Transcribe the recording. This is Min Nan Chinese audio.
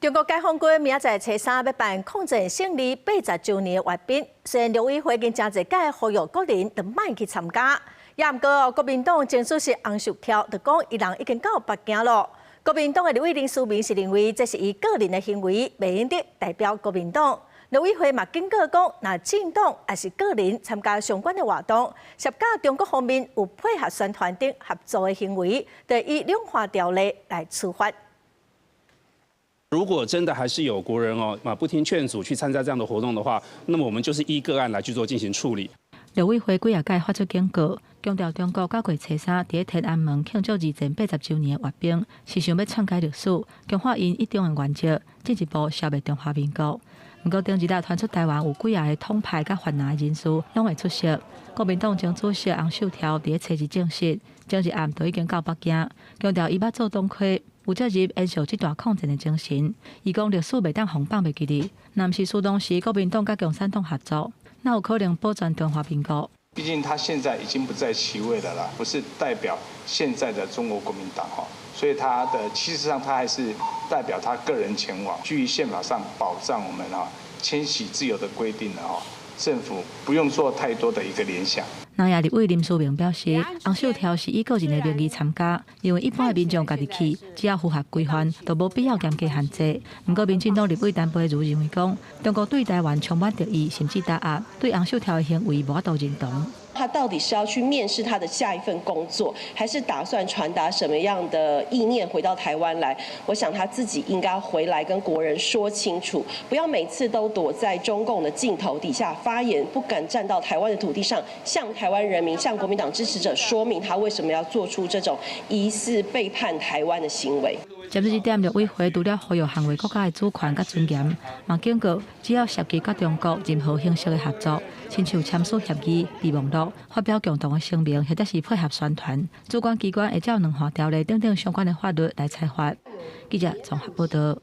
中國解放軍明仔載初三欲辦抗戰勝利80週年的閱兵，雖然陸委會已經誠濟擺呼籲國人都莫去參加，也毋過國民黨前主席洪秀柱就講，伊人已經到北京囉。國民黨的立委林思明是認為這是伊個人的行為，袂用得代表國民黨。陸委會嘛警告講，若政黨抑是個人參加相關的活動，涉及中國方面有配合宣傳等合作的行為，就依兩岸條例來處罰。如果真的還是有國人哦，啊不聽勸阻去參加這樣的活動的話，那麼我們就是依個案來去做進行處理。陸委會幾仔擺發出警告，強調中國九月初三佇天安門慶祝二戰80週年的閱兵，是想欲篡改歷史，強化𪜶一中的原則，進一步消滅中華民國。毋過頂一日傳出台灣有幾仔個統派佮泛藍人士攏會出席。國民黨前主席洪秀柱佇咧初二證實，前一暗就已經到北京，強調伊捌做黨魁，有責任延續這段抗戰的精神。伊講歷史袂當予放袂記得，若毋是輸當時國民黨佮共產黨合作，哪有可能保全中華民國？畢竟他現在已經不在其位了啦，不是代表現在的中國國民黨哈，所以他的其實上他還是代表他個人前往。基於憲法上保障我們哈遷徙自由的規定的哈，政府不用做太多的一個聯想。南亞立委林思明表示，洪秀柱是以個人的名義參加，因為一般的民眾家己去，只要符合規範，就無必要嚴格限制。毋過，民進黨立委陳佩如認為講，中國對台灣充滿敵意，甚至打壓，對洪秀柱的行為無法度認同。他到底是要去面試他的下一份工作，還是打算傳達什麼樣的意念回到台灣來？我想他自己應該回來跟國人說清楚，不要每次都躲在中共的鏡頭底下發言，不敢站到台灣的土地上，向台灣人民、向國民黨支持者說明他為什麼要做出這種疑似背叛台灣的行為。針對這點，陸委會除了呼籲捍衛國家的主權佮尊嚴，嘛警告只要涉及佮中國任何形式的合作，親像簽署協議、備忘錄、發表共同的聲明，或者是配合宣傳，主管機關會照兩岸條例等等相關的法律來裁罰。記者綜合報道。